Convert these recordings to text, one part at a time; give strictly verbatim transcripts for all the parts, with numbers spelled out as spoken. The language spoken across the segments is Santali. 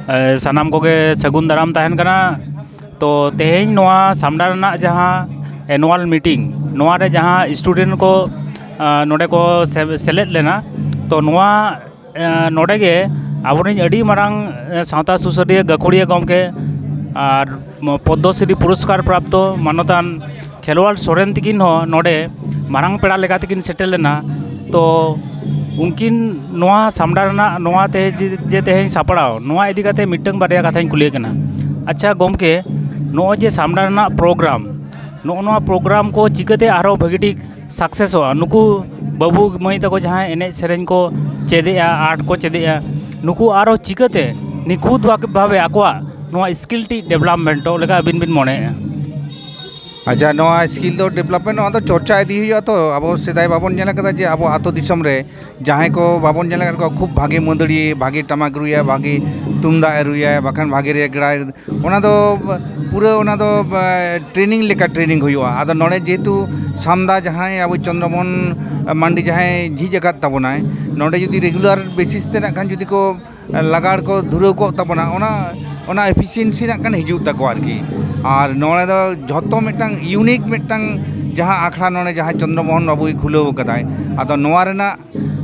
ᱮ, ᱥᱟᱱᱟᱢ ᱠᱚᱜᱮ ᱥᱟᱹᱜᱩᱱ ᱫᱟᱨᱟᱢ ᱛᱟᱦᱮᱱ ᱠᱟᱱᱟ᱾ ᱛᱚ, ᱛᱮᱦᱮᱧ ᱱᱚᱣᱟ ᱥᱟᱢᱰᱟ ᱨᱮᱱᱟᱜ ᱡᱟᱦᱟᱸ annual meeting, ᱱᱚᱣᱟ ᱨᱮ ᱡᱟᱦᱟᱸ student ᱠᱚ, ᱟ, ᱱᱚᱰᱮ ᱠᱚ ᱥᱮ-, ᱥᱮᱞᱮᱫ ᱞᱮᱱᱟ, ᱛᱚ, ᱱᱚᱣᱟ, ᱟ, ᱱᱚᱰᱮ ᱜᱮ ᱟᱵᱚᱨᱮᱱ ᱟᱹᱰᱤ ᱢᱟᱨᱟᱝ, ᱟ, ᱥᱟᱶᱛᱟ ᱥᱩᱥᱟᱹᱨᱤᱭᱟᱹ ᱜᱟᱹᱠᱷᱩᱲᱤᱭᱟᱹ ᱜᱚᱢᱠᱮ ᱟᱨ ᱯᱚᱫᱽᱢᱚᱥᱨᱤ ᱯᱩᱨᱚᱥᱠᱟᱨ ᱯᱨᱟᱯᱛᱚ ᱢᱟᱱᱚᱛᱟᱱ ᱠᱷᱮᱨᱣᱟᱞ ᱥᱚᱨᱮᱱ ᱛᱤᱠᱤᱱ ᱦᱚᱸ ᱱᱚᱰᱮ ᱢᱟᱨᱟᱝ ᱯᱮᱲᱟ ᱞᱮᱠᱟ ᱛᱮᱠᱤᱱ ᱥᱮᱴᱮᱨ ᱞᱮᱱᱟ᱾ ᱛᱚ, ᱩᱱᱠᱤᱱ ᱱᱚᱣᱟ ᱥᱟᱢᱰᱟ ᱨᱮᱱᱟᱜ, ᱱᱚᱣᱟ ᱛᱮ ᱡᱮ, ᱡᱮ ᱛᱮᱦᱮᱧ ᱥᱟᱯᱲᱟᱣ, ᱱᱚᱣᱟ ᱤᱫᱤ ᱠᱟᱛᱮ ᱢᱤᱫᱴᱟᱝ ᱵᱟᱨᱭᱟ ᱠᱟᱛᱷᱟᱧ ᱠᱩᱞᱤᱭᱮ ᱠᱟᱱᱟ᱾ ᱟᱪᱪᱷᱟ ᱜᱚᱢᱠᱮ, ᱱᱚᱜᱼᱚᱭ ᱡᱮ ᱥᱟᱢᱰᱟ ᱨᱮᱱᱟᱜ program, ᱱᱚᱜᱼᱚ ᱱᱚᱣᱟ program ᱠᱚ ᱪᱤᱠᱟᱹᱛᱮ ᱟᱨᱦᱚᱸ ᱵᱷᱟᱹᱜᱤ ᱴᱷᱤᱠ successᱚᱜᱼᱟ? ᱱᱩᱠᱩ ᱵᱟᱹᱵᱩ ᱢᱟᱹᱭ ᱛᱟᱠᱚ ᱡᱟᱦᱟᱸᱭ ᱮᱱᱮᱡ ᱥᱮᱨᱮᱧ ᱠᱚ ᱪᱮᱫᱮᱜᱼᱟ, art ᱠᱚ ᱪᱮᱫᱮᱜᱼᱟ, ᱱᱩᱠᱩ ᱟᱨᱚ ᱪᱤᱠᱟᱹᱛᱮ ᱱᱤᱠᱷᱩᱛ ᱵᱷᱟᱵᱮ ᱟᱠᱚᱣᱟᱜ ᱱᱚᱣᱟ skill ᱴᱤᱡ developmentᱚᱜ ᱞᱮᱠᱟ ᱟᱹᱵᱤᱱ ᱵᱤᱱ ᱢᱚᱱᱮᱭᱮᱫᱼᱟ? ᱟᱪᱪᱷᱟ, ᱱᱚᱣᱟ skill ᱫᱚ development, ᱱᱚᱣᱟ ᱫᱚ ᱪᱚᱨᱪᱟ ᱤᱫᱤ ᱦᱩᱭᱩᱜᱼᱟ᱾ ᱛᱚ, ᱟᱵᱚ ᱥᱮᱫᱟᱭ ᱵᱟᱵᱚᱱ ᱧᱮᱞ ᱟᱠᱟᱫᱟ ᱡᱮ ᱟᱵᱚ ᱟᱹᱛᱩ ᱫᱤᱥᱚᱢ ᱨᱮ ᱡᱟᱦᱟᱸᱭ ᱠᱚ ᱵᱟᱵᱚᱱ ᱧᱮᱞ ᱟᱠᱟᱫ ᱠᱚᱣᱟ ᱠᱷᱩᱵ ᱵᱷᱟᱜᱮ ᱢᱟᱹᱫᱟᱹᱲᱤᱭᱟᱹ, ᱵᱷᱟᱜᱮ ᱴᱟᱢᱟᱠ ᱨᱩᱭᱟ, ᱵᱷᱟᱜᱮ ᱛᱩᱢᱫᱟᱜ ᱮ ᱨᱩᱭᱟ, ᱵᱟᱠᱷᱟᱱ ᱵᱷᱟᱜᱮ ᱨᱮᱜᱽᱲᱟᱭ, ᱚᱱᱟ ᱫᱚ ᱯᱩᱨᱟᱹ ᱚᱱᱟ ᱫᱚ training ᱞᱮᱠᱟ training ᱦᱩᱭᱩᱜᱼᱟ᱾ ᱟᱫᱚ ᱱᱚᱰᱮ ᱡᱮᱦᱮᱛᱩ ᱥᱟᱢᱫᱟ ᱡᱟᱦᱟᱸᱭ ᱟᱵᱚ ᱪᱚᱱᱫᱨᱚᱢᱳᱦᱚᱱ ᱢᱟᱱᱰᱤ ᱡᱟᱦᱟᱸᱭ ᱡᱷᱤᱡ ᱟᱠᱟᱫ ᱛᱟᱵᱚᱱᱟᱭ, ᱱᱚᱰᱮ ᱡᱩᱫᱤ regular basis ᱛᱮ ᱱᱟᱜ ᱠᱷᱟᱱ ᱡᱩᱫᱤ ᱠᱚ ᱞᱟᱜᱟᱲ ᱠᱚ ᱫᱷᱩᱨᱟᱹᱣ ᱠᱚᱜ ᱛᱟᱵᱚᱱᱟ, ᱚᱱᱟ, ᱚᱱᱟ efficiency ᱱᱟᱜ ᱠᱷᱟᱱ ᱦᱤᱡᱩᱜ ᱛᱟᱠᱚᱣᱟ ᱟᱨᱠᱤ᱾ ᱟᱨ ᱱᱚᱰᱮ ᱫᱚ ᱡᱷᱚᱛᱚ ᱢᱤᱫᱴᱟᱝ unique ᱢᱤᱫᱴᱟᱝ ᱡᱟᱦᱟᱸ ᱟᱠᱷᱲᱟ ᱱᱚᱰᱮ ᱡᱟᱦᱟᱸ ᱪᱚᱱᱫᱨᱚᱢᱳᱦᱚᱱ ᱵᱟᱵᱩᱭ ᱠᱷᱩᱞᱟᱹᱣ ᱠᱟᱫᱟᱭ, ᱟᱫᱚ ᱱᱚᱣᱟ ᱨᱮᱱᱟᱜ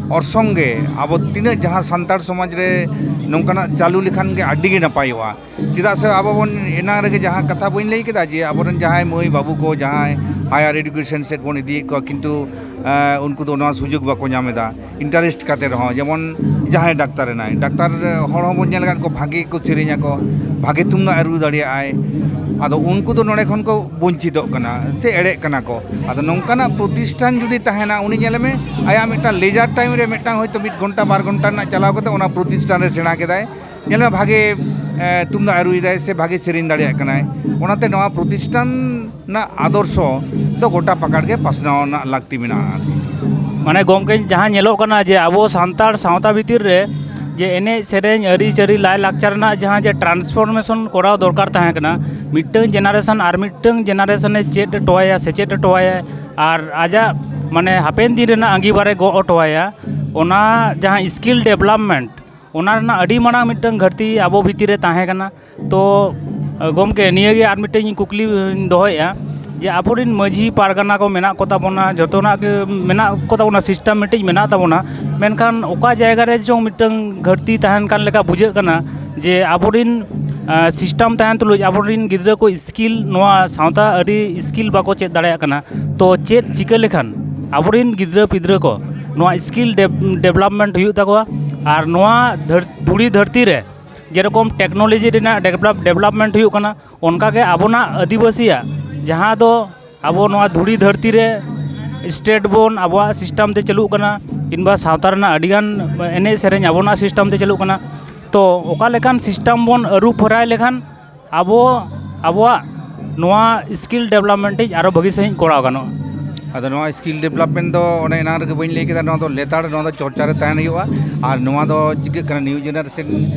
ᱚᱨᱥᱚᱝ ᱜᱮ ᱟᱵᱚ ᱛᱤᱱᱟᱹᱜ ᱡᱟᱦᱟᱸ ᱥᱟᱱᱛᱟᱲ ᱥᱚᱢᱟᱡᱽ ᱨᱮ ᱱᱚᱝᱠᱟᱱᱟᱜ ᱪᱟᱹᱞᱩ ᱞᱮᱠᱷᱟᱱ ᱜᱮ ᱟᱹᱰᱤ ᱜᱮ ᱱᱟᱯᱟᱭᱚᱜᱼᱟ᱾ ᱪᱮᱫᱟᱜ ᱥᱮ ᱟᱵᱚ ᱵᱚᱱ, ᱮᱱᱟᱝ ᱨᱮᱜᱮ ᱡᱟᱦᱟᱸ ᱠᱟᱛᱷᱟ ᱵᱟᱹᱧ ᱞᱟᱹᱭ ᱠᱮᱫᱟ ᱡᱮ ᱟᱵᱚᱨᱮᱱ ᱡᱟᱦᱟᱸᱭ ᱢᱟᱹᱭ ᱵᱟᱹᱵᱩ ᱠᱚ ᱡᱟᱦᱟᱸᱭ higher education ᱥᱮᱫ ᱵᱚᱱ ᱤᱫᱤᱭᱮᱫ ᱠᱚᱣᱟ, ᱠᱤᱱᱛᱩ, ᱮᱸ, ᱩᱱᱠᱩ ᱫᱚ ᱱᱚᱣᱟ ᱥᱩᱡᱳᱜᱽ ᱵᱟᱠᱚ ᱧᱟᱢ ᱮᱫᱟ᱾ Interest ᱠᱟᱛᱮ ᱨᱮᱦᱚᱸ, ᱡᱮᱢᱚᱱ ᱡᱟᱦᱟᱸᱭ ᱰᱟᱠᱛᱟᱨ ᱮᱱᱟᱭ, ᱰᱟᱠᱛᱟᱨ ᱦᱚᱲ ᱦᱚᱸᱵᱚᱱ ᱧᱮᱞ ᱟᱠᱟᱫ ᱠᱚ ᱵᱷᱟᱜᱮ ᱠᱚ ᱥᱮᱨᱮᱧ ᱟᱠᱚ, ᱵᱷᱟᱜᱮ ᱛᱩᱢᱫᱟᱜ ᱮ ᱨᱩ ᱫᱟᱲᱮᱭᱟᱜᱼᱟᱭ᱾ ᱟᱫᱚ ᱩᱱᱠᱩ ᱫᱚ ᱱᱚᱰᱮ ᱠᱷᱚᱱ ᱠᱚ ᱵᱚᱧᱪᱤᱛᱚᱜ ᱠᱟᱱᱟ ᱥᱮ ᱮᱲᱮᱜ ᱠᱟᱱᱟ ᱠᱚ᱾ ᱟᱫᱚ ᱱᱚᱝᱠᱟᱱᱟᱜ ᱯᱨᱚᱛᱤᱥᱴᱷᱟᱱ ᱡᱩᱫᱤ ᱛᱟᱦᱮᱱᱟ, ᱩᱱᱤ ᱧᱮᱞᱮ ᱢᱮ, ᱟᱭᱟᱜ ᱢᱤᱫᱴᱟᱝ leisure time ᱨᱮ ᱢᱤᱫᱴᱟᱝ ᱦᱚᱭᱛᱳ ᱢᱤᱫ ᱜᱷᱚᱱᱴᱟ ᱵᱟᱨ ᱜᱷᱚᱱᱴᱟ ᱨᱮᱱᱟᱜ ᱪᱟᱞᱟᱣ ᱠᱟᱛᱮ ᱚᱱᱟ ᱯᱨᱚᱛᱤᱥᱴᱷᱟᱱ ᱨᱮ ᱥᱮᱬᱟ ᱠᱮᱫᱟᱭ, ᱧᱮᱞ ᱢᱮ ᱵᱷᱟᱜᱮ, ᱮ, ᱛᱩᱢᱫᱟᱜ ᱮ ᱨᱩᱭᱮᱫᱟᱭ ᱥᱮ ᱵᱷᱟᱜᱮ ᱥᱮᱨᱮᱧ ᱫᱟᱲᱮᱭᱟᱜ ᱠᱟᱱᱟᱭ᱾ ᱚᱱᱟᱛᱮ ᱱᱚᱣᱟ ᱯᱨᱚᱛᱤᱥᱴᱷᱟᱱ ᱨᱮᱱᱟᱜ ᱟᱫᱚᱨᱥᱚ ᱫᱚ ᱜᱚᱴᱟ ᱯᱟᱠᱟᱲ ᱜᱮ ᱯᱟᱥᱱᱟᱣ ᱨᱮᱱᱟᱜ ᱞᱟᱹᱠᱛᱤ ᱢᱮᱱᱟᱜᱼᱟ ᱟᱨᱠᱤ᱾ ᱢᱟᱱᱮ ᱜᱚᱢᱠᱮ, ᱡᱟᱦᱟᱸ ᱧᱮᱞᱚᱜ ᱠᱟᱱᱟ ᱡᱮ ᱟᱵᱚ ᱥᱟᱱᱛᱟᱲ ᱥᱟᱶᱛᱟ ᱵᱷᱤᱛᱤᱨ ᱨᱮ ᱡᱮ ᱮᱱᱮᱡ ᱥᱮᱨᱮᱧ, ᱟᱹᱨᱤᱪᱟᱹᱞᱤ, ᱞᱟᱭᱼᱞᱟᱠᱪᱟᱨ ᱨᱮᱱᱟᱜ ᱡᱟᱦᱟᱸ ᱡᱮ transformation ᱠᱚᱨᱟᱣ ᱫᱚᱨᱠᱟᱨ ᱛᱟᱦᱮᱸ ᱠᱟᱱᱟ, ᱢᱤᱫᱴᱟᱝ generation ᱟᱨ ᱢᱤᱫᱴᱟᱝ generation ᱮ ᱪᱮᱫ ᱦᱚᱴᱚ ᱟᱭᱟ, ᱥᱮᱪᱮᱫ ᱦᱚᱴᱚ ᱟᱭᱟ, ᱟᱨ ᱟᱡᱟᱜ ᱢᱟᱱᱮ ᱦᱟᱯᱮᱱ ᱫᱤᱱ ᱨᱮᱱᱟᱜ ᱟᱸᱜᱤᱵᱷᱟᱨᱮ ᱜᱚᱜ ᱦᱚᱴᱚ ᱟᱭᱟ, ᱚᱱᱟ ᱡᱟᱦᱟᱸ skill development, ᱚᱱᱟ ᱨᱮᱱᱟᱜ ᱟᱹᱰᱤ ᱢᱟᱨᱟᱝ ᱢᱤᱫᱴᱟᱝ ᱜᱷᱟᱹᱴᱛᱤ ᱟᱵᱚ ᱵᱷᱤᱛᱤᱨ ᱨᱮ ᱛᱟᱦᱮᱸ ᱠᱟᱱᱟ᱾ ᱛᱚ ᱜᱚᱢᱠᱮ, ᱱᱤᱭᱟᱹᱜᱮ ᱟᱨ ᱢᱤᱫᱴᱮᱱ ᱤᱧ ᱠᱩᱠᱞᱤᱧ ᱫᱚᱦᱚᱭᱮᱫᱼᱟ, ᱡᱮ ᱟᱵᱚᱨᱮᱱ ᱢᱟᱹᱡᱷᱤ ᱯᱟᱨᱜᱟᱱᱟ ᱠᱚ ᱢᱮᱱᱟᱜ ᱠᱚᱛᱟ ᱵᱚᱱᱟ, ᱡᱚᱛᱚᱱᱟᱜ ᱜᱮ ᱢᱮᱱᱟᱜ ᱠᱚᱛᱟ ᱵᱚᱱᱟ, system ᱢᱤᱫᱴᱤᱡ ᱢᱮᱱᱟᱜ ᱛᱟᱵᱚᱱᱟ, ᱢᱮᱱᱠᱷᱟᱱ ᱚᱠᱟ ᱡᱟᱭᱜᱟ ᱨᱮ ᱪᱚᱝ ᱢᱤᱫᱴᱟᱝ ᱜᱷᱟᱹᱴᱛᱤ ᱛᱟᱦᱮᱱ ᱠᱟᱱ ᱞᱮᱠᱟ ᱵᱩᱡᱷᱟᱹᱜ ᱠᱟᱱᱟ, ᱡᱮ ᱟᱵᱚᱨᱮᱱ system ᱛᱟᱦᱮᱱ ᱛᱩᱞᱩᱡ ᱟᱵᱚᱨᱮᱱ ᱜᱤᱫᱽᱨᱟᱹ ᱠᱚ skill, ᱱᱚᱣᱟ ᱥᱟᱶᱛᱟ ᱟᱹᱨᱤ skill ᱵᱟᱠᱚ ᱪᱮᱫ ᱫᱟᱲᱮᱭᱟᱜ ᱠᱟᱱᱟ᱾ ᱛᱚ ᱪᱮᱫ ᱪᱤᱠᱟᱹ ᱞᱮᱠᱷᱟᱱ ᱟᱵᱚᱨᱮᱱ ᱜᱤᱫᱽᱨᱟᱹ ᱯᱤᱫᱽᱨᱟᱹ ᱠᱚ ᱱᱚᱣᱟ skill development ᱦᱩᱭᱩᱜ ᱛᱟᱠᱚᱣᱟ, ᱟᱨ ᱱᱚᱣᱟ ᱫᱷᱟᱹᱨ- ᱫᱷᱩᱲᱤ ᱫᱷᱟᱹᱨᱛᱤ ᱨᱮ ᱡᱮᱨᱚᱠᱚᱢ technology ᱨᱮᱱᱟᱜ develop development ᱦᱩᱭᱩᱜ ᱠᱟᱱᱟ, ᱚᱱᱠᱟᱜᱮ ᱟᱵᱚᱱᱟᱜ ᱟᱹᱫᱤᱵᱟᱹᱥᱤᱭᱟᱜ ᱡᱟᱦᱟᱸ ᱫᱚ ᱟᱵᱚ ᱱᱚᱣᱟ ᱫᱷᱩᱲᱤ ᱫᱷᱟᱹᱨᱛᱤ ᱨᱮ state ᱵᱚᱱ ᱟᱵᱚᱣᱟᱜ system ᱛᱮ ᱪᱟᱹᱞᱩᱜ ᱠᱟᱱᱟ, ᱠᱤᱝᱵᱟ ᱥᱟᱶᱛᱟ ᱨᱮᱱᱟᱜ ᱟᱹᱰᱤᱜᱟᱱ ᱮᱱᱮᱡ ᱥᱮᱨᱮᱧ ᱟᱵᱚᱱᱟᱜ system ᱛᱮ ᱪᱟᱹᱞᱩᱜ ᱠᱟᱱᱟ᱾ ᱛᱚ ᱚᱠᱟ ᱞᱮᱠᱟᱱ system ᱵᱚᱱ ᱟᱹᱨᱩ ᱯᱷᱮᱨᱟᱣ ᱞᱮᱠᱷᱟᱱ ᱟᱵᱚ ᱟᱵᱚᱣᱟᱜ ᱱᱚᱣᱟ skill development ᱤᱡ ᱟᱨᱚ ᱵᱷᱟᱹᱜᱤ ᱥᱟᱺᱦᱤᱡ ᱠᱚᱨᱟᱣ ᱜᱟᱱᱚᱜᱼᱟ? ᱟᱫᱚ ᱱᱚᱣᱟ skill development ᱫᱚ ᱚᱱᱮ ᱮᱱᱟᱝ ᱨᱮᱜᱮ ᱵᱟᱹᱧ ᱞᱟᱹᱭ ᱠᱮᱫᱟ, ᱱᱚᱣᱟ ᱫᱚ ᱞᱮᱛᱟᱲ, ᱱᱚᱣᱟ ᱫᱚ ᱪᱚᱨᱪᱟ ᱨᱮ ᱛᱟᱦᱮᱱ ᱦᱩᱭᱩᱜᱼᱟ᱾ ᱟᱨ ᱱᱚᱣᱟ ᱫᱚ ᱪᱤᱠᱟᱹᱜ ᱠᱟᱱᱟ, new generation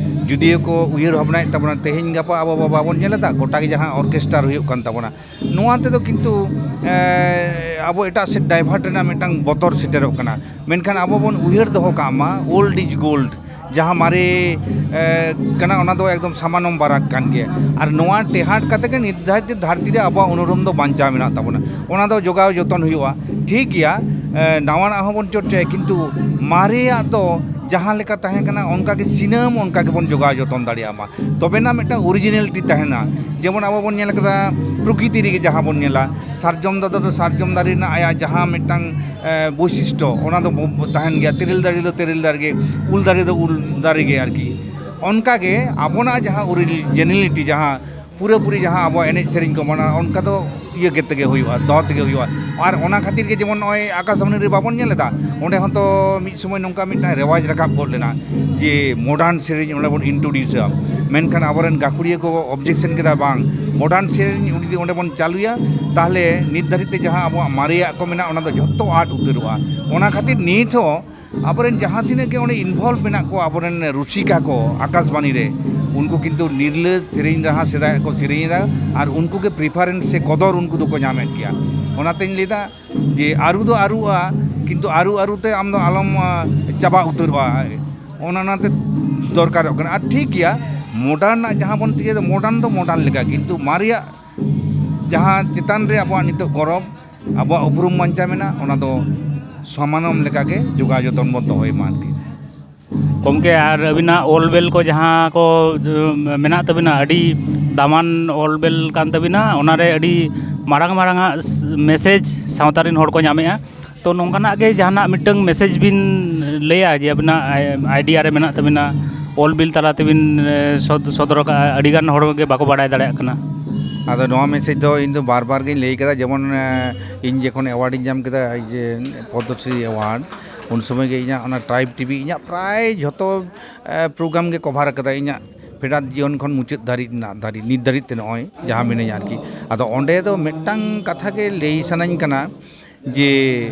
ᱡᱩᱫᱤᱭᱳ ᱠᱚ ᱩᱭᱦᱟᱹᱨ ᱵᱷᱟᱵᱽᱱᱟᱭᱮᱫ ᱛᱟᱵᱚᱱᱟ, ᱛᱮᱦᱮᱧ ᱜᱟᱯᱟ ᱟᱵᱚ ᱵᱟᱵᱚᱱ ᱧᱮᱞ ᱮᱫᱟ, ᱜᱚᱴᱟ ᱜᱮ ᱡᱟᱦᱟᱸ orchestra ᱦᱩᱭᱩᱜ ᱠᱟᱱ ᱛᱟᱵᱚᱱᱟ, ᱱᱚᱣᱟ ᱛᱮᱫᱚ ᱠᱤᱱᱛᱩ, ᱮ, ᱟᱵᱚ ᱮᱴᱟᱜ ᱥᱮᱫ divert ᱨᱮᱱᱟᱜ ᱢᱤᱫᱴᱟᱝ ᱵᱚᱛᱚᱨ ᱥᱮᱴᱮᱨᱚᱜ ᱠᱟᱱᱟ᱾ ᱢᱮᱱᱠᱷᱟᱱ ᱟᱵᱚ ᱵᱚᱱ ᱩᱭᱦᱟᱹᱨ ᱫᱚᱦᱚ ᱠᱟᱜ ᱢᱟ, old is gold, ᱡᱟᱦᱟᱸ ᱢᱟᱨᱮ, ᱮ, ᱠᱟᱱᱟ, ᱚᱱᱟ ᱫᱚ ᱮᱠᱫᱚᱢ ᱥᱟᱢᱟᱱᱚᱢ ᱵᱟᱨᱟᱠ ᱠᱟᱱ ᱜᱮᱭᱟ᱾ ᱟᱨ ᱱᱚᱣᱟ ᱴᱮᱦᱟᱴ ᱠᱟᱛᱮ ᱜᱮ ᱱᱤᱛ ᱫᱷᱟᱹᱨᱤᱡ ᱛᱮ ᱫᱷᱟᱹᱨᱛᱤ ᱨᱮ ᱟᱵᱚᱣᱟᱜ ᱩᱱᱩᱨᱩᱢ ᱫᱚ ᱵᱟᱧᱪᱟᱣ ᱢᱮᱱᱟᱜ ᱛᱟᱵᱚᱱᱟ᱾ ᱚᱱᱟ ᱫᱚ ᱡᱚᱜᱟᱣ ᱡᱚᱛᱚᱱ ᱦᱩᱭᱩᱜᱼᱟ᱾ ᱴᱷᱤᱠ ᱜᱮᱭᱟ, ᱮ, ᱱᱟᱣᱟᱱᱟᱜ ᱦᱚᱸᱵᱚᱱ ᱪᱚᱨᱪᱟᱭᱟ, ᱠᱤᱱᱛᱩ ᱢᱟᱨᱮᱭᱟᱜ ᱫᱚ ᱡᱟᱦᱟᱸ ᱞᱮᱠᱟ ᱛᱟᱦᱮᱸ ᱠᱟᱱᱟ, ᱚᱱᱠᱟ ᱜᱮ ᱥᱤᱱᱟᱹᱢ ᱚᱱᱠᱟ ᱜᱮᱵᱚᱱ ᱡᱚᱜᱟᱣ ᱡᱚᱛᱚᱱ ᱫᱟᱲᱮᱭᱟᱜ ᱢᱟ, ᱛᱚᱵᱮᱱᱟ ᱢᱤᱫᱴᱟᱝ originality ᱛᱟᱦᱮᱱᱟ᱾ ᱡᱮᱢᱚᱱ ᱟᱵᱚ ᱵᱚᱱ ᱧᱮᱞ ᱠᱟᱫᱟ, ᱯᱨᱚᱠᱨᱤᱛᱤ ᱨᱮᱜᱮ ᱡᱟᱦᱟᱸ ᱵᱚᱱ ᱧᱮᱞᱟ, ᱥᱟᱨᱡᱚᱢ ᱫᱟᱨᱮ ᱫᱚ ᱥᱟᱨᱡᱚᱢ ᱫᱟᱨᱮ ᱨᱮᱱᱟᱜ ᱟᱭᱟᱜ ᱡᱟᱦᱟᱸ ᱢᱤᱫᱴᱟᱝ, ᱮ, ᱵᱳᱭᱥᱤᱥᱴᱚ, ᱚᱱᱟ ᱫᱚ ᱵᱚ-, ᱵᱚ-, ᱛᱟᱦᱮᱱ ᱜᱮᱭᱟ, ᱛᱮᱨᱮᱞ ᱫᱟᱨᱮ ᱫᱚ ᱛᱮᱨᱮᱞ ᱫᱟᱨᱮ ᱜᱮ, ᱩᱞ ᱫᱟᱨᱮ ᱫᱚ ᱩᱞ ᱫᱟᱨᱮ ᱜᱮ ᱟᱨᱠᱤ᱾ ᱚᱱᱠᱟᱜᱮ ᱟᱵᱚᱱᱟᱜ ᱡᱟᱦᱟᱸ originality, ᱡᱟᱦᱟᱸ ᱯᱩᱨᱟᱹᱯᱩᱨᱤ ᱡᱟᱦᱟᱸ ᱟᱵᱚᱣᱟᱜ ᱮᱱᱮᱡ ᱥᱮᱨᱮᱧ ᱠᱚ ᱢᱮᱱᱟᱜᱼᱟ, ᱚᱱᱠᱟ ᱫᱚ ᱤᱭᱟᱹ ᱠᱟᱛᱮ ᱜᱮ ᱦᱩᱭᱩᱜᱼᱟ, ᱫᱚᱦᱚ ᱛᱮᱜᱮ ᱦᱩᱭᱩᱜᱼᱟ᱾ ᱟᱨ ᱚᱱᱟ ᱠᱷᱟᱹᱛᱤᱨ ᱜᱮ ᱡᱮᱢᱚᱱ ᱱᱚᱜᱼᱚᱭ ᱟᱠᱟᱥᱵᱟᱱᱤ ᱨᱮ ᱵᱟᱵᱚᱱ ᱧᱮᱞ ᱮᱫᱟ, ᱚᱸᱰᱮ ᱦᱚᱸᱛᱚ ᱢᱤᱫ ᱥᱚᱢᱚᱭ ᱱᱚᱝᱠᱟ ᱢᱤᱫᱴᱟᱝ ᱨᱮᱣᱟᱡᱽ ᱨᱟᱠᱟᱵ ᱜᱚᱫ ᱞᱮᱱᱟ ᱡᱮ modern ᱥᱮᱨᱮᱧ ᱚᱸᱰᱮ ᱵᱚᱱ introduceᱟ, ᱢᱮᱱᱠᱷᱟᱱ ᱟᱵᱚᱨᱮᱱ ᱜᱟᱹᱠᱷᱩᱲᱤᱭᱟᱹ ᱠᱚ objection ᱠᱮᱫᱟ, ᱵᱟᱝ, modern ᱥᱮᱨᱮᱧ ᱡᱩᱫᱤ ᱚᱸᱰᱮ ᱵᱚᱱ ᱪᱟᱹᱞᱩᱭᱟ, ᱛᱟᱦᱚᱞᱮ ᱱᱤᱛ ᱫᱷᱟᱹᱨᱤᱡ ᱛᱮ ᱡᱟᱦᱟᱸ ᱟᱵᱚᱣᱟᱜ ᱢᱟᱨᱮᱭᱟᱜ ᱠᱚ ᱢᱮᱱᱟᱜᱼᱟ, ᱚᱱᱟ ᱫᱚ ᱡᱷᱚᱛᱚ ᱟᱫ ᱩᱛᱟᱹᱨᱚᱜᱼᱟ᱾ ᱚᱱᱟ ᱠᱷᱟᱹᱛᱤᱨ ᱱᱤᱛ ᱦᱚᱸ ᱟᱵᱚᱨᱮᱱ ᱡᱟᱦᱟᱸ ᱛᱤᱱᱟᱹᱜ ᱜᱮ ᱚᱸᱰᱮ involve ᱢᱮᱱᱟᱜ ᱠᱚᱣᱟ, ᱟᱵᱚᱨᱮᱱ ᱨᱩᱥᱤᱠᱟ ᱠᱚ ᱟᱠᱟᱥᱵᱟᱱᱤ ᱨᱮ, ᱩᱱᱠᱩ ᱠᱤᱱᱛᱩ ᱱᱤᱨᱞᱟᱹ ᱥᱮᱨᱮᱧ ᱨᱟᱦᱟ ᱥᱮᱫᱟᱭᱟᱜ ᱠᱚ ᱥᱮᱨᱮᱧ ᱮᱫᱟ, ᱟᱨ ᱩᱱᱠᱩ ᱜᱮ preference ᱥᱮ ᱠᱚᱫᱚᱨ ᱩᱱᱠᱩ ᱫᱚᱠᱚ ᱧᱟᱢᱮᱫ ᱜᱮᱭᱟ᱾ ᱚᱱᱟᱛᱮᱧ ᱞᱟᱹᱭᱫᱟ ᱡᱮ ᱟᱹᱨᱩ ᱫᱚ ᱟᱹᱨᱩᱜᱼᱟ, ᱠᱤᱱᱛᱩ ᱟᱹᱨᱩ ᱟᱹᱨᱩ ᱛᱮ ᱟᱢ ᱫᱚ ᱟᱞᱚᱢ, ᱟ, ᱪᱟᱵᱟ ᱩᱛᱟᱹᱨᱚᱜᱼᱟ᱾ ᱚᱱᱟ, ᱚᱱᱟᱛᱮ ᱫᱚᱨᱠᱟᱨᱚᱜ ᱠᱟᱱᱟ᱾ ᱟᱨ ᱴᱷᱤᱠ ᱜᱮᱭᱟ, ᱢᱚᱰᱟᱨᱱ ᱨᱮᱱᱟᱜ ᱡᱟᱦᱟᱸ ᱵᱚᱱ ᱪᱤᱠᱟᱹᱭᱮᱫᱟ, ᱢᱚᱰᱟᱨᱱ ᱫᱚ ᱢᱚᱰᱟᱨᱱ ᱞᱮᱠᱟ, ᱠᱤᱱᱛᱩ ᱢᱟᱨᱮᱭᱟᱜ ᱡᱟᱦᱟᱸ ᱪᱮᱛᱟᱱ ᱨᱮ ᱟᱵᱚᱣᱟᱜ ᱱᱤᱛᱚᱜ ᱜᱚᱨᱚᱵᱽ, ᱟᱵᱚᱣᱟᱜ ᱩᱯᱨᱩᱢ ᱵᱟᱧᱪᱟᱣ ᱢᱮᱱᱟᱜ, ᱚᱱᱟ ᱫᱚ ᱥᱚᱢᱟᱱᱚᱢ ᱞᱮᱠᱟᱜᱮ ᱡᱚᱜᱟᱣ ᱡᱚᱛᱚᱱ ᱵᱚᱱ ᱫᱚᱦᱚᱭ ᱢᱟ ᱟᱨᱠᱤ᱾ ᱜᱚᱢᱠᱮ, ᱟᱨ ᱟᱹᱵᱤᱱᱟᱜ ᱚᱞ ᱵᱮᱞ ᱠᱚ ᱡᱟᱦᱟᱸ ᱠᱚ, ᱩᱢ, ᱢᱮᱱᱟᱜ ᱛᱟᱹᱵᱤᱱᱟ, ᱟᱹᱰᱤ ᱫᱟᱢᱟᱱ ᱚᱞ ᱵᱮᱞ ᱠᱟᱱ ᱛᱟᱹᱵᱤᱱᱟ, ᱚᱱᱟᱨᱮ ᱟᱹᱰᱤ ᱢᱟᱨᱟᱝ ᱢᱟᱨᱟᱝ ᱟᱜ ᱢᱮᱥᱮᱡᱽ ᱥᱟᱶᱛᱟ ᱨᱮᱱ ᱦᱚᱲ ᱠᱚ ᱧᱟᱢᱮᱜᱼᱟ᱾ ᱛᱚ, ᱱᱚᱝᱠᱟᱱᱟᱜ ᱜᱮ ᱡᱟᱦᱟᱱᱟᱜ ᱢᱤᱫᱴᱟᱝ ᱢᱮᱥᱮᱡᱽ ᱵᱤᱱ ᱞᱟᱹᱭᱟ ᱡᱮ ᱟᱹᱵᱤᱱᱟᱜ ᱟᱭ-, ᱟᱭᱰᱤᱭᱟ ᱨᱮ ᱢᱮᱱᱟᱜ ᱛᱟᱹᱵᱤᱱᱟ, ᱚᱞ ᱵᱤᱞ ᱛᱟᱞᱟ ᱛᱮᱵᱤᱱ, ᱮ, ᱥᱚᱫ-, ᱥᱚᱫᱚᱨ ᱟᱠᱟᱫᱼᱟ, ᱟᱹᱰᱤᱜᱟᱱ ᱦᱚᱲ ᱜᱮ ᱵᱟᱠᱚ ᱵᱟᱲᱟᱭ ᱫᱟᱲᱮᱭᱟᱜ ᱠᱟᱱᱟ᱾ ᱟᱫᱚ ᱱᱚᱣᱟ ᱢᱮᱥᱮᱡᱽ ᱫᱚ ᱤᱧ ᱫᱚ ᱵᱟᱨ ᱵᱟᱨ ᱜᱤᱧ ᱞᱟᱹᱭ ᱠᱟᱫᱟ, ᱡᱮᱢᱚᱱ, ᱮ, ᱤᱧ ᱡᱚᱠᱷᱚᱱ ᱮᱣᱟᱨᱰ ᱤᱧ ᱧᱟᱢ ᱠᱮᱫᱟ, ᱤᱭᱟᱹ, ᱯᱚᱫᱽᱢᱚᱥᱨᱤ ᱮᱣᱟᱨᱰ, ᱩᱱ ᱥᱚᱢᱚᱭ ᱜᱮ ᱤᱧᱟᱹᱜ ᱚᱱᱟ ᱴᱨᱟᱭᱤᱵᱽ ᱴᱤᱵᱷᱤ ᱤᱧᱟᱹᱜ ᱯᱨᱟᱭ ᱡᱷᱚᱛᱚ, ᱮ, ᱯᱨᱳᱜᱨᱟᱢ ᱜᱮ ᱠᱚᱵᱷᱟᱨ ᱠᱟᱫᱟ, ᱤᱧᱟᱹᱜ ᱯᱷᱮᱰᱟᱛ ᱡᱤᱭᱚᱱ ᱠᱷᱚᱱ ᱢᱩᱪᱟᱹᱫ ᱫᱷᱟᱹᱨᱤᱡ ᱨᱮᱱᱟᱜ ᱫᱷᱟᱹᱨᱤᱡ, ᱱᱤᱛ ᱫᱷᱟᱹᱨᱤᱡ ᱛᱮ ᱱᱚᱜᱼᱚᱭ ᱡᱟᱦᱟᱸ ᱢᱤᱱᱟᱹᱧᱟ ᱟᱨᱠᱤ᱾ ᱟᱫᱚ ᱚᱸᱰᱮ ᱫᱚ ᱢᱤᱫᱴᱟᱝ ᱠᱟᱛᱷᱟ ᱜᱮ ᱞᱟᱹᱭ ᱥᱟᱱᱟᱧ ᱠᱟᱱᱟ, ᱡᱮ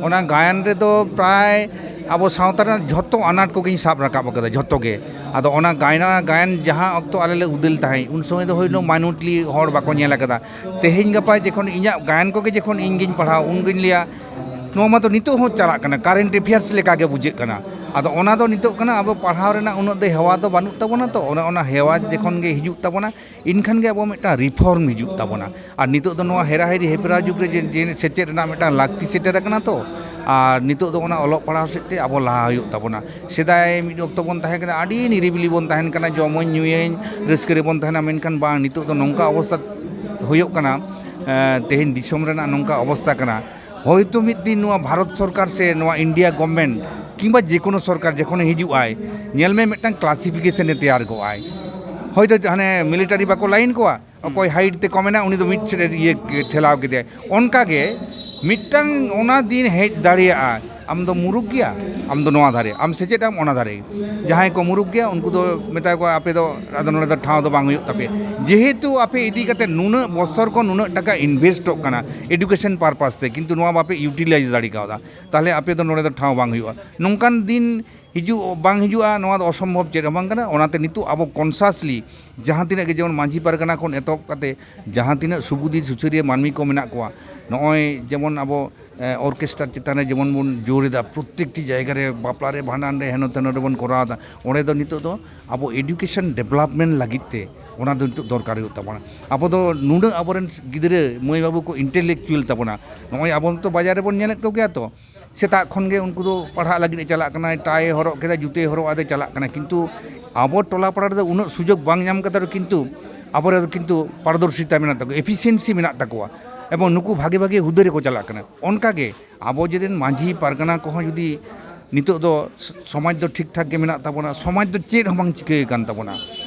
ᱚᱱᱟ ᱜᱟᱭᱟᱱ ᱨᱮᱫᱚ ᱯᱨᱟᱭ ᱟᱵᱚ ᱥᱟᱶᱛᱟ ᱨᱮᱱᱟᱜ ᱡᱷᱚᱛᱚ ᱟᱱᱟᱴ ᱠᱚᱜᱮᱧ ᱥᱟᱵ ᱨᱟᱠᱟᱵ ᱟᱠᱟᱫᱟ, ᱡᱷᱚᱛᱚ ᱜᱮ᱾ ᱟᱫᱚ ᱚᱱᱟ ᱜᱟᱭᱱᱟ, ᱜᱟᱭᱟᱱ ᱡᱟᱦᱟᱸ ᱚᱠᱛᱚ ᱟᱞᱮ ᱞᱮ ᱩᱫᱮᱞ ᱛᱟᱦᱮᱸᱫ, ᱩᱱ ᱥᱚᱢᱚᱭ ᱫᱚ ᱦᱳᱭᱛᱳ ᱢᱟᱭᱱᱚᱨᱤᱴᱤ ᱦᱚᱲ ᱵᱟᱠᱚ ᱧᱮᱞ ᱟᱠᱟᱫᱟ᱾ ᱛᱮᱦᱮᱧ ᱜᱟᱯᱟ ᱡᱚᱠᱷᱚᱱ ᱤᱧᱟᱹᱜ ᱜᱟᱭᱟᱱ ᱠᱚᱜᱮ ᱡᱚᱠᱷᱚᱱ ᱤᱧ ᱜᱤᱧ ᱯᱟᱲᱦᱟᱣ, ᱩᱱ ᱜᱤᱧ ᱞᱟᱹᱭᱟ, ᱱᱚᱣᱟ ᱢᱟᱛᱚ ᱱᱤᱛᱚᱜ ᱦᱚᱸ ᱪᱟᱞᱟᱜ ᱠᱟᱱᱟ, ᱠᱟᱨᱮᱱᱴ ᱮᱯᱷᱮᱭᱟᱨᱥ ᱞᱮᱠᱟ ᱜᱮ ᱵᱩᱡᱷᱟᱹᱜ ᱠᱟᱱᱟ᱾ ᱟᱫᱚ ᱚᱱᱟ ᱫᱚ ᱱᱤᱛᱚᱜ ᱠᱟᱱᱟ, ᱟᱵᱚ ᱯᱟᱲᱦᱟᱣ ᱨᱮᱱᱟᱜ ᱩᱱᱟᱹᱜ ᱫᱚ ᱦᱮᱣᱟ ᱫᱚ ᱵᱟᱹᱱᱩᱜ ᱛᱟᱵᱚᱱᱟ᱾ ᱛᱚ, ᱚᱱᱟ, ᱚᱱᱟ ᱦᱮᱣᱟ ᱡᱚᱠᱷᱚᱱ ᱜᱮ ᱦᱤᱡᱩᱜ ᱛᱟᱵᱚᱱᱟ, ᱮᱱᱠᱷᱟᱱ ᱜᱮ ᱟᱵᱚ ᱢᱤᱫᱴᱟᱝ ᱨᱤᱯᱷᱚᱨᱢ ᱦᱤᱡᱩᱜ ᱛᱟᱵᱚᱱᱟ᱾ ᱟᱨ ᱱᱤᱛᱚᱜ ᱫᱚ ᱱᱚᱣᱟ ᱦᱮᱨᱟᱦᱮᱨᱤ ᱦᱮᱯᱨᱟᱣ ᱡᱩᱜᱽ ᱨᱮ ᱡᱮ, ᱡᱮ ᱥᱮᱪᱮᱫ ᱨᱮᱱᱟᱜ ᱢᱤᱫᱴᱟᱝ ᱞᱟᱹᱠᱛᱤ ᱥᱮᱴᱮᱨ ᱟᱠᱟᱱᱟ ᱛᱚ, ᱟᱨ ᱱᱤᱛᱚᱜ ᱫᱚ ᱚᱱᱟ ᱚᱞᱚᱜ ᱯᱟᱲᱦᱟᱣ ᱥᱮᱫ ᱛᱮ ᱟᱵᱚ ᱞᱟᱦᱟ ᱦᱩᱭᱩᱜ ᱛᱟᱵᱚᱱᱟ᱾ ᱥᱮᱫᱟᱭ ᱢᱤᱫ ᱚᱠᱛᱚ ᱵᱚᱱ ᱛᱟᱦᱮᱸ ᱠᱟᱱᱟ, ᱟᱹᱰᱤ ᱱᱤᱨᱤᱵᱤᱞᱤ ᱵᱚᱱ ᱛᱟᱦᱮᱱ ᱠᱟᱱᱟ, ᱡᱚᱢᱟᱹᱧ ᱧᱩᱭᱟᱹᱧ, ᱨᱟᱹᱥᱠᱟᱹ ᱨᱮᱵᱚᱱ ᱛᱟᱦᱮᱱᱟ, ᱢᱮᱱᱠᱷᱟᱱ ᱵᱟᱝ, ᱱᱤᱛᱚᱜ ᱫᱚ ᱱᱚᱝᱠᱟ ᱚᱵᱚᱥᱛᱟ ᱦᱩᱭᱩᱜ ᱠᱟᱱᱟ, ᱮᱸ, ᱛᱮᱦᱮᱧ ᱫᱤᱥᱚᱢ ᱨᱮᱱᱟᱜ ᱱᱚᱝᱠᱟ ᱚᱵᱚᱥᱛᱟ ᱠᱟᱱᱟ᱾ ᱦᱚᱭᱛᱳ ᱢᱤᱫ ᱫᱤᱱ ᱱᱚᱣᱟ ᱵᱷᱟᱨᱚᱛ ᱥᱚᱨᱠᱟᱨ ᱥᱮ ᱱᱚᱣᱟ ᱤᱱᱰᱤᱭᱟ ᱜᱚᱵᱷᱢᱮᱱᱴ ᱠᱤᱝᱵᱟ ᱡᱮ ᱠᱳᱱᱳ ᱥᱚᱨᱠᱟᱨ ᱡᱚᱠᱷᱚᱱᱮ ᱦᱤᱡᱩᱜ ᱟᱭ, ᱧᱮᱞ ᱢᱮ, ᱢᱤᱫᱴᱟᱝ ᱠᱞᱟᱥᱤᱯᱷᱤᱠᱮᱥᱚᱱᱮ ᱛᱮᱭᱟᱨ ᱜᱚᱜᱼᱟᱭ᱾ ᱦᱚᱭᱛᱳ ᱦᱟᱱᱮ ᱢᱤᱞᱤᱴᱟᱨᱤ ᱵᱟᱠᱚ ᱞᱟᱭᱤᱱ ᱠᱚᱣᱟ, ᱚᱠᱚᱭ ᱦᱟᱭᱤᱴ ᱛᱮ ᱠᱚᱢ ᱮᱱᱟ, ᱩᱱᱤ ᱫᱚ ᱢᱤᱫ ᱥᱮᱫ ᱮ ᱤᱭᱟᱹ ᱴᱷᱮᱞᱟᱣ ᱠᱮᱫᱮᱭᱟᱭ᱾ ᱚᱱᱠᱟ ᱜᱮ ᱢᱤᱫᱴᱟᱝ ᱚᱱᱟ ᱫᱤᱱ ᱦᱮᱡ ᱫᱟᱲᱮᱭᱟᱜᱼᱟ, ᱟᱢ ᱫᱚ ᱢᱩᱨᱩᱠ ᱜᱮᱭᱟ, ᱟᱢ ᱫᱚ ᱱᱚᱣᱟ ᱫᱷᱟᱨᱮ, ᱟᱢ ᱥᱮᱪᱮᱫ ᱟᱢ ᱚᱱᱟ ᱫᱷᱟᱨᱮ᱾ ᱡᱟᱦᱟᱸᱭ ᱠᱚ ᱢᱩᱨᱩᱠ ᱜᱮᱭᱟ, ᱩᱱᱠᱩ ᱫᱚ ᱢᱮᱛᱟ ᱠᱚᱣᱟ, "ᱟᱯᱮ ᱫᱚ ᱟᱫᱚ ᱱᱚᱰᱮ ᱫᱚ ᱴᱷᱟᱶ ᱫᱚ ᱵᱟᱝ ᱦᱩᱭᱩᱜ ᱛᱟᱯᱮᱭᱟ", ᱡᱮᱦᱮᱛᱩ ᱟᱯᱮ ᱤᱫᱤ ᱠᱟᱛᱮ ᱱᱩᱱᱟᱹᱜ ᱵᱚᱥᱚᱨ ᱠᱚ ᱱᱩᱱᱟᱹᱜ ᱴᱟᱠᱟ ᱤᱱᱵᱷᱮᱥᱴᱚᱜ ᱠᱟᱱᱟ ᱮᱰᱩᱠᱮᱥᱚᱱ ᱯᱟᱨᱯᱟᱥ ᱛᱮ, ᱠᱤᱱᱛᱩ ᱱᱚᱣᱟ ᱵᱟᱯᱮ ᱤᱭᱩᱴᱤᱞᱟᱭᱤᱡᱽ ᱫᱟᱲᱮ ᱠᱟᱣᱫᱟ, ᱛᱟᱦᱚᱞᱮ ᱟᱯᱮ ᱫᱚ ᱱᱚᱰᱮ ᱫᱚ ᱴᱷᱟᱶ ᱵᱟᱝ ᱦᱩᱭᱩᱜᱼᱟ᱾ ᱱᱚᱝᱠᱟᱱ ᱫᱤᱱ ᱦᱤᱡᱩᱜ ᱵᱟᱝ ᱦᱤᱡᱩᱜᱼᱟ, ᱱᱚᱣᱟ ᱫᱚ ᱚᱥᱚᱢᱵᱷᱚᱵ ᱪᱮᱫ ᱦᱚᱸ ᱵᱟᱝ ᱠᱟᱱᱟ᱾ ᱚᱱᱟᱛᱮ ᱱᱤᱛᱚᱜ ᱟᱵᱚ ᱠᱚᱱᱥᱟᱥᱞᱤ ᱡᱟᱦᱟᱸ ᱛᱤᱱᱟᱹᱜ ᱜᱮ, ᱡᱮᱢᱚᱱ ᱢᱟᱹᱡᱷᱤ ᱯᱟᱨᱜᱟᱱᱟ ᱠᱷᱚᱱ ᱮᱛᱚᱦᱚᱵ ᱠᱟᱛᱮ ᱡᱟᱦᱟᱸ ᱛᱤᱱᱟᱹᱜ ᱥᱩᱵᱩᱫᱷᱤ ᱥᱩᱥᱟᱹᱨᱤᱭᱟᱹ ᱢᱟᱹᱱᱢᱤ ᱠᱚ ᱢᱮᱱᱟᱜ ᱠᱚᱣᱟ, ᱱᱚᱜᱼᱚᱭ ᱡᱮᱢᱚᱱ ᱟᱵᱚ ᱚᱨᱠᱮᱥᱴᱟᱨ ᱪᱮᱛᱟᱱ ᱨᱮ ᱡᱮᱢᱚᱱ ᱵᱚᱱ ᱡᱳᱨ ᱮᱫᱟ, ᱯᱨᱚᱛᱛᱮᱠᱴᱤ ᱡᱟᱭᱜᱟ ᱨᱮ, ᱵᱟᱯᱞᱟ ᱨᱮ, ᱵᱷᱟᱸᱰᱟᱱ ᱨᱮ, ᱦᱮᱱᱚ ᱛᱮᱱᱚ ᱨᱮᱵᱚᱱ ᱠᱚᱨᱟᱣ ᱮᱫᱟ, ᱚᱸᱰᱮ ᱫᱚ ᱱᱤᱛᱚᱜ ᱫᱚ ᱟᱵᱚ ᱮᱰᱩᱠᱮᱥᱚᱱ ᱰᱮᱵᱷᱞᱚᱯᱢᱮᱱᱴ ᱞᱟᱹᱜᱤᱫ ᱛᱮ ᱚᱱᱟ ᱫᱚ ᱱᱤᱛᱚᱜ ᱫᱚᱨᱠᱟᱨ ᱦᱩᱭᱩᱜ ᱛᱟᱵᱚᱱᱟ᱾ ᱟᱵᱚ ᱫᱚ ᱱᱩᱱᱟᱹᱜ ᱟᱵᱚᱨᱮᱱ ᱜᱤᱫᱽᱨᱟᱹ ᱢᱟᱹᱭ ᱵᱟᱹᱵᱩ ᱠᱚ ᱤᱱᱴᱮᱞᱮᱠᱪᱩᱭᱮᱞ ᱛᱟᱵᱚᱱᱟ, ᱱᱚᱜᱼᱚᱭ ᱟᱵᱚ ᱱᱤᱛᱚᱜ ᱵᱟᱡᱟᱨ ᱨᱮᱵᱚᱱ ᱧᱮᱞᱮᱫ ᱠᱚᱜᱮᱭᱟ ᱛᱚ, ᱥᱮᱛᱟᱜ ᱠᱷᱚᱱ ᱜᱮ ᱩᱱᱠᱩ ᱫᱚ ᱯᱟᱲᱦᱟᱜ ᱞᱟᱹᱜᱤᱫ ᱮ ᱪᱟᱞᱟᱜ ᱠᱟᱱᱟ, ᱴᱟᱭ ᱦᱚᱨᱚᱜ ᱠᱮᱫᱟ, ᱡᱩᱛᱟᱹᱭ ᱦᱚᱨᱚᱜ ᱟᱫᱮ ᱪᱟᱞᱟᱜ ᱠᱟᱱᱟ, ᱠᱤᱱᱛᱩ ᱟᱵᱚ ᱴᱚᱞᱟ ᱯᱟᱲᱟ ᱨᱮᱫᱚ ᱩᱱᱟᱹᱜ ᱥᱩᱡᱳᱜᱽ ᱵᱟᱝ ᱧᱟᱢ ᱠᱟᱛᱮ ᱨᱮᱦᱚᱸ ᱠᱤᱱᱛᱩ ᱟᱵᱚ ᱨᱮᱫᱚ ᱠᱤᱱᱛᱩ ᱯᱟᱨᱫᱚᱨᱥᱤᱛᱟ ᱢᱮᱱᱟᱜ ᱛᱟᱠᱚᱣᱟ, ᱮᱯᱷᱤᱥᱤᱭᱮᱱᱥᱤ ᱢᱮᱱᱟᱜ ᱛᱟᱠᱚᱣᱟ, ᱮᱵᱚᱝ ᱱᱩᱠᱩ ᱵᱷᱟᱜᱮ ᱵᱷᱟᱜᱮ ᱦᱩᱫᱟᱹ ᱨᱮᱠᱚ ᱪᱟᱞᱟᱜ ᱠᱟᱱᱟ᱾ ᱚᱱᱠᱟᱜᱮ ᱟᱵᱚ ᱡᱮ ᱢᱟᱹᱡᱷᱤ ᱯᱟᱨᱜᱟᱱᱟ ᱠᱚᱦᱚᱸ ᱡᱩᱫᱤ ᱱᱤᱛᱚᱜ ᱫᱚ ᱥ-, ᱥᱚᱢᱟᱡᱽ ᱫᱚ ᱴᱷᱤᱠ ᱴᱷᱟᱠ ᱜᱮ ᱢᱮᱱᱟᱜ ᱛᱟᱵᱚᱱᱟ, ᱥᱚᱢᱟᱡᱽ ᱫᱚ ᱪᱮᱫ ᱦᱚᱸ ᱵᱟᱝ ᱪᱤᱠᱟᱹ ᱟᱠᱟᱱ ᱛᱟᱵᱚᱱᱟ᱾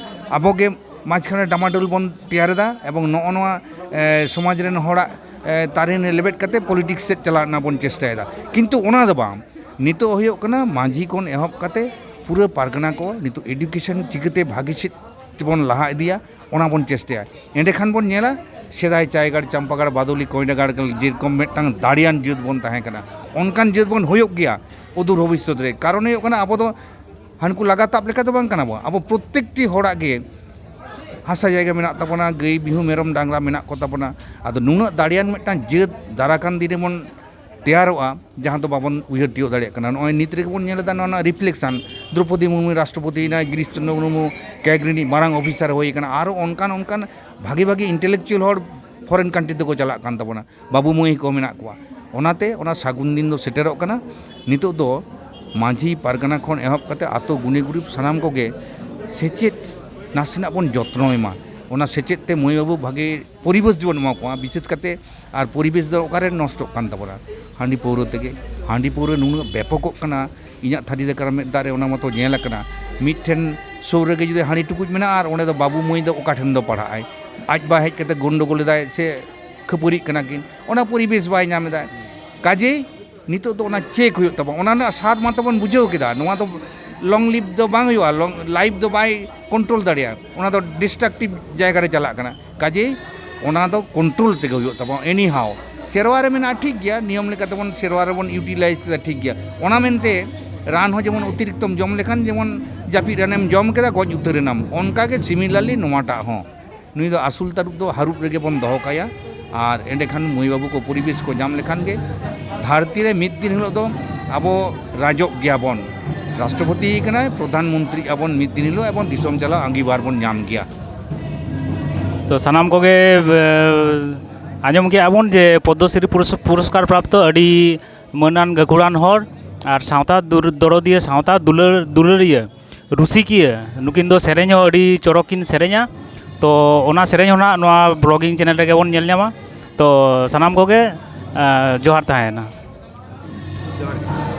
ᱟᱵᱚ ᱜᱮ ᱢᱟᱡᱷᱠᱷᱟᱱᱮ ᱰᱟᱢᱟᱰᱳᱞ ᱵᱚᱱ ᱛᱮᱭᱟᱨ ᱮᱫᱟ ᱮᱵᱚᱝ ᱱᱚᱜᱼᱚ ᱱᱚᱣᱟ, ᱮ, ᱥᱚᱢᱟᱡᱽ ᱨᱮᱱ ᱦᱚᱲᱟᱜ, ᱮ, ᱛᱟᱨᱮᱱ ᱨᱮ ᱞᱮᱵᱮᱫ ᱠᱟᱛᱮ ᱯᱚᱞᱤᱴᱤᱠᱥ ᱥᱮᱫ ᱪᱟᱞᱟᱜ ᱨᱮᱱᱟᱜ ᱵᱚᱱ ᱪᱮᱥᱴᱟᱭᱮᱫᱟ᱾ ᱠᱤᱱᱛᱩ ᱚᱱᱟ ᱫᱚ ᱵᱟᱝ, ᱱᱤᱛᱚᱜ ᱦᱩᱭᱩᱜ ᱠᱟᱱᱟ ᱢᱟᱹᱡᱷᱤ ᱠᱷᱚᱱ ᱮᱦᱚᱵ ᱠᱟᱛᱮ ᱯᱩᱨᱟᱹ ᱯᱟᱨᱜᱟᱱᱟ ᱠᱚ ᱱᱤᱛᱚᱜ ᱮᱰᱩᱠᱮᱥᱚᱱ ᱪᱤᱠᱟᱹᱛᱮ ᱵᱷᱟᱜᱮ ᱥᱮᱫ ᱛᱮᱵᱚᱱ ᱞᱟᱦᱟ ᱤᱫᱤᱭᱟ, ᱚᱱᱟ ᱵᱚᱱ ᱪᱮᱥᱴᱟᱭᱟ᱾ ᱮᱸᱰᱮᱠᱷᱟᱱ ᱵᱚᱱ ᱧᱮᱞᱟ ᱥᱮᱫᱟᱭ ᱪᱟᱭᱜᱟᱲ, ᱪᱟᱢᱯᱟᱜᱟᱲ, ᱵᱟᱫᱚᱞᱤ, ᱠᱚᱭᱰᱟᱜᱟᱲ ᱡᱮᱨᱚᱠᱚᱢ ᱢᱤᱫᱴᱟᱝ ᱫᱟᱲᱮᱭᱟᱱ ᱡᱟᱹᱛ ᱵᱚᱱ ᱛᱟᱦᱮᱸ ᱠᱟᱱᱟ, ᱚᱱᱠᱟᱱ ᱡᱟᱹᱛ ᱵᱚᱱ ᱦᱩᱭᱩᱜ ᱜᱮᱭᱟ ᱚᱫᱩᱨ ᱵᱷᱚᱵᱤᱥᱥᱚᱛ ᱨᱮ᱾ ᱠᱟᱨᱚᱱ ᱦᱩᱭᱩᱜ ᱠᱟᱱᱟ ᱟᱵᱚ ᱫᱚ ᱦᱟᱱᱠᱩ ᱞᱟᱜᱟ ᱛᱟᱵ ᱞᱮᱠᱟ ᱫᱚ ᱵᱟᱝ ᱠᱟᱱᱟ ᱵᱚᱱ᱾ ᱟᱵᱚ ᱯᱨᱚᱛᱛᱮᱠᱴᱤ ᱦᱚᱲᱟᱜ ᱜᱮ ᱦᱟᱥᱟ ᱡᱟᱭᱜᱟ ᱢᱮᱱᱟᱜ ᱛᱟᱵᱚᱱᱟ, ᱜᱟᱹᱭ ᱢᱤᱦᱩ ᱢᱮᱨᱚᱢ ᱰᱟᱝᱨᱟ ᱢᱮᱱᱟᱜ ᱠᱚ ᱛᱟᱵᱚᱱᱟ᱾ ᱟᱫᱚ ᱱᱩᱱᱟᱹᱜ ᱫᱟᱲᱮᱭᱟᱱ ᱢᱤᱫᱴᱟᱝ ᱡᱟᱹᱛ ᱫᱟᱨᱟᱠᱟᱱ ᱫᱤᱱ ᱨᱮᱵᱚᱱ ᱛᱮᱭᱟᱨᱚᱜᱼᱟ, ᱡᱟᱦᱟᱸ ᱫᱚ ᱵᱟᱵᱚᱱ ᱩᱭᱦᱟᱹᱨ ᱛᱤᱭᱳᱜ ᱫᱟᱲᱮᱭᱟᱜ ᱠᱟᱱᱟ᱾ ᱱᱚᱜᱼᱚᱭ ᱱᱤᱛ ᱨᱮᱜᱮ ᱵᱚᱱ ᱧᱮᱞ ᱮᱫᱟ ᱱᱚᱣᱟ ᱨᱮᱱᱟᱜ ᱨᱤᱯᱷᱞᱮᱠᱥᱚᱱ, ᱫᱨᱚᱯᱚᱫᱤ ᱢᱩᱨᱢᱩ ᱨᱟᱥᱴᱨᱚᱯᱚᱛᱤ ᱭᱮᱱᱟᱭ, ᱜᱤᱨᱤᱥ ᱪᱚᱱᱫᱨᱚ ᱢᱩᱨᱢᱩ ᱠᱮᱜᱽ ᱨᱤᱱᱤᱡ ᱢᱟᱨᱟᱝ ᱚᱯᱷᱤᱥᱟᱨ ᱦᱩᱭ ᱟᱠᱟᱱᱟ, ᱟᱨᱚ ᱚᱱᱠᱟᱱ ᱚᱱᱠᱟᱱ ᱵᱷᱟᱜᱮ ᱵᱷᱟᱜᱮ ᱤᱱᱴᱮᱞᱮᱠᱪᱩᱭᱟᱞ ᱦᱚᱲ ᱯᱷᱚᱨᱮᱱ ᱠᱟᱱᱴᱨᱤ ᱛᱮᱠᱚ ᱪᱟᱞᱟᱜ ᱠᱟᱱ ᱛᱟᱵᱚᱱᱟ, ᱵᱟᱹᱵᱩ ᱢᱟᱹᱭ ᱠᱚ ᱢᱮᱱᱟᱜ ᱠᱚᱣᱟ᱾ ᱚᱱᱟᱛᱮ ᱚᱱᱟ ᱥᱟᱹᱜᱩᱱ ᱫᱤᱱ ᱫᱚ ᱥᱮᱴᱮᱨᱚᱜ ᱠᱟᱱᱟ᱾ ᱱᱤᱛᱚᱜ ᱫᱚ ᱢᱟᱹᱡᱷᱤ ᱯᱟᱨᱜᱟᱱᱟ ᱠᱷᱚᱱ ᱮᱦᱚᱵ ᱠᱟᱛᱮ ᱟᱛᱳ ᱜᱩᱱᱤ ᱜᱩᱨᱤᱵ ᱥᱟᱱᱟᱢ ᱠᱚᱜᱮ ᱥᱮᱪᱮᱫ ᱱᱟᱥᱮᱱᱟᱜ ᱵᱚᱱ ᱡᱚᱛᱱᱚᱭ ᱢᱟ᱾ ᱚᱱᱟ ᱥᱮᱪᱮᱫ ᱛᱮ ᱢᱟᱹᱭ ᱵᱟᱹᱵᱩ ᱵᱷᱟᱜᱮ ᱯᱚᱨᱤᱵᱮᱥ ᱡᱮᱢᱚᱱ ᱮᱢᱟ ᱠᱚᱣᱟ, ᱵᱤᱥᱮᱥ ᱠᱟᱛᱮ ᱟᱨ ᱯᱚᱨᱤᱵᱮᱥ ᱫᱚ ᱚᱠᱟᱨᱮ ᱱᱚᱥᱴᱚᱜ ᱠᱟᱱ ᱛᱟᱵᱚᱱᱟ? ᱦᱟᱺᱰᱤ ᱯᱟᱹᱣᱨᱟᱹ ᱛᱮᱜᱮ᱾ ᱦᱟᱺᱰᱤ ᱯᱟᱹᱣᱨᱟᱹ ᱱᱩᱱᱟᱹᱜ ᱵᱮᱯᱚᱠᱚᱜ ᱠᱟᱱᱟ, ᱤᱧᱟᱹᱜ ᱛᱷᱟᱹᱨᱤ ᱫᱟᱠᱟ ᱨᱮ ᱢᱮᱫ ᱫᱟᱜ ᱨᱮ ᱚᱱᱟ ᱢᱟᱛᱚ ᱧᱮᱞ ᱟᱠᱟᱱᱟ᱾ ᱢᱤᱫᱴᱷᱮᱱ ᱥᱩᱨ ᱨᱮᱜᱮ ᱡᱩᱫᱤ ᱦᱟᱺᱰᱤ ᱴᱩᱠᱩᱡ ᱢᱮᱱᱟᱜᱼᱟ ᱟᱨ ᱚᱸᱰᱮ ᱫᱚ ᱵᱟᱹᱵᱩ ᱢᱟᱹᱭ ᱫᱚ ᱚᱠᱟ ᱴᱷᱮᱱ ᱫᱚ ᱯᱟᱲᱦᱟᱜ ᱟᱭ? ᱟᱡ ᱵᱟ ᱦᱮᱡ ᱠᱟᱛᱮ ᱜᱚᱱᱰᱚᱜᱳᱞ ᱮᱫᱟᱭ ᱥᱮ ᱠᱷᱟᱹᱯᱟᱹᱨᱤᱜ ᱠᱟᱱᱟ ᱠᱤᱱ, ᱚᱱᱟ ᱯᱚᱨᱤᱵᱮᱥ ᱵᱟᱭ ᱧᱟᱢ ᱮᱫᱟ᱾ ᱠᱟᱡᱮᱭ ᱱᱤᱛᱚᱜ ᱫᱚ ᱚᱱᱟ ᱪᱮᱠ ᱦᱩᱭᱩᱜ ᱛᱟᱵᱚᱱᱟ, ᱚᱱᱟ ᱨᱮᱱᱟᱜ ᱥᱟᱫ ᱢᱟᱛᱚ ᱵᱚᱱ ᱵᱩᱡᱷᱟᱹᱣ ᱠᱮᱫᱟ, ᱱᱚᱣᱟ ᱫᱚ ᱞᱚᱝ ᱞᱤᱵᱷ ᱫᱚ ᱵᱟᱝ ᱦᱩᱭᱩᱜᱼᱟ, ᱞᱚᱝ ᱞᱟᱭᱤᱯᱷ ᱫᱚ ᱵᱟᱭ ᱠᱚᱱᱴᱨᱳᱞ ᱫᱟᱲᱮᱭᱟᱜᱼᱟ, ᱚᱱᱟ ᱫᱚ ᱰᱤᱥᱴᱨᱟᱠᱴᱤᱵᱷ ᱡᱟᱭᱜᱟ ᱨᱮ ᱪᱟᱞᱟᱜ ᱠᱟᱱᱟ᱾ ᱠᱟᱡᱮᱭ ᱚᱱᱟ ᱫᱚ ᱠᱚᱱᱴᱨᱳᱞ ᱛᱮᱜᱮ ᱦᱩᱭᱩᱜ ᱛᱟᱵᱚᱱᱟ᱾ ᱮᱱᱤ ᱦᱟᱣ ᱥᱮᱨᱣᱟ ᱨᱮ ᱢᱮᱱᱟᱜᱼᱟ, ᱴᱷᱤᱠ ᱜᱮᱭᱟ, ᱱᱤᱭᱚᱢ ᱞᱮᱠᱟ ᱛᱮᱵᱚᱱ ᱥᱮᱨᱣᱟ ᱨᱮᱵᱚᱱ ᱤᱭᱩᱴᱤᱞᱟᱭᱤᱡᱽ ᱠᱮᱫᱟ, ᱴᱷᱤᱠ ᱜᱮᱭᱟ᱾ ᱚᱱᱟ ᱢᱮᱱᱛᱮ ᱨᱟᱱ ᱦᱚᱸ ᱡᱮᱢᱚᱱ ᱚᱛᱤᱨᱤᱠᱛᱚᱢ ᱡᱚᱢ ᱞᱮᱠᱷᱟᱱ ᱡᱮᱢᱚᱱ ᱡᱟᱹᱯᱤᱫ ᱨᱟᱱᱮᱢ ᱡᱚᱢ ᱠᱮᱫᱟ, ᱜᱚᱡ ᱩᱛᱟᱹᱨ ᱮᱱᱟᱢ, ᱚᱱᱠᱟᱜᱮ ᱥᱤᱢᱤᱞᱟᱨᱞᱤ ᱱᱚᱣᱟᱴᱟᱜ ᱦᱚᱸ᱾ ᱱᱩᱭ ᱫᱚ ᱟᱹᱥᱩᱞ ᱛᱟᱹᱨᱩᱵ ᱫᱚ ᱦᱟᱹᱨᱩᱵ ᱨᱮᱜᱮ ᱵᱚᱱ ᱫᱚᱦᱚ ᱠᱟᱭᱟ᱾ ᱟᱨ ᱮᱸᱰᱮᱠᱷᱟᱱ ᱢᱟᱹᱭ ᱵᱟᱹᱵᱩ ᱠᱚ ᱯᱚᱨᱤᱵᱮᱥ ᱠᱚ ᱧᱟᱢ ᱞᱮᱠᱷᱟᱱ ᱜᱮ ᱫᱷᱟᱹᱨᱛᱤ ᱨᱮ ᱢᱤᱫ ᱫᱤᱱ ᱦᱤᱞᱳᱜ ᱫᱚ ᱟᱵᱚ ᱨᱟᱡᱚᱜ ᱜᱮᱭᱟᱵᱚᱱ᱾ ᱨᱟᱥᱴᱨᱚᱯᱚᱛᱤ ᱠᱟᱱᱟᱭ, ᱯᱨᱚᱫᱷᱟᱱ ᱢᱚᱱᱛᱨᱤ ᱟᱵᱚᱱ ᱢᱤᱫ ᱫᱤᱱ ᱦᱤᱞᱳᱜ ᱮᱵᱚᱝ ᱫᱤᱥᱚᱢ ᱪᱟᱞᱟᱣ ᱟᱸᱜᱤᱵᱷᱟᱨ ᱵᱚᱱ ᱧᱟᱢ ᱜᱮᱭᱟ᱾ ᱛᱚ ᱥᱟᱱᱟᱢ ᱠᱚᱜᱮ ᱟᱸᱡᱚᱢ ᱠᱮᱜᱼᱟ ᱵᱚᱱ ᱡᱮ ᱯᱚᱫᱽᱢᱚᱥᱨᱤ ᱯᱩᱨᱚᱥᱠᱟᱨ ᱯᱨᱟᱯᱛᱚ ᱟᱹᱰᱤ ᱢᱟᱹᱱᱟᱱ ᱜᱟᱹᱠᱷᱩᱲᱟᱱ ᱦᱚᱲ ᱟᱨ ᱥᱟᱶᱛᱟ ᱫᱚᱨᱚᱫᱤᱭᱟᱹ, ᱥᱟᱶᱛᱟ ᱫᱩᱞᱟᱹᱲᱤᱭᱟᱹ, ᱨᱩᱥᱤᱠᱤᱭᱟᱹ᱾ ᱱᱩᱠᱤᱱ ᱫᱚ ᱥᱮᱨᱮᱧ ᱦᱚᱸ ᱟᱹᱰᱤ ᱪᱚᱨᱚᱠ ᱠᱤᱱ ᱥᱮᱨᱮᱧᱟ᱾ ᱛᱚ ᱚᱱᱟ ᱥᱮᱨᱮᱧ ᱦᱚᱸ ᱱᱟᱜ ᱱᱚᱣᱟ ᱵᱞᱚᱜᱤᱝ ᱪᱮᱱᱮᱞ ᱨᱮᱜᱮ ᱵᱚᱱ ᱧᱮᱞ ᱧᱟᱢᱟ᱾ ᱛᱚ ᱥᱟᱱᱟᱢ ᱠᱚᱜᱮ ᱡᱚᱦᱟᱨ ᱛᱟᱦᱮᱸᱭᱮᱱᱟ᱾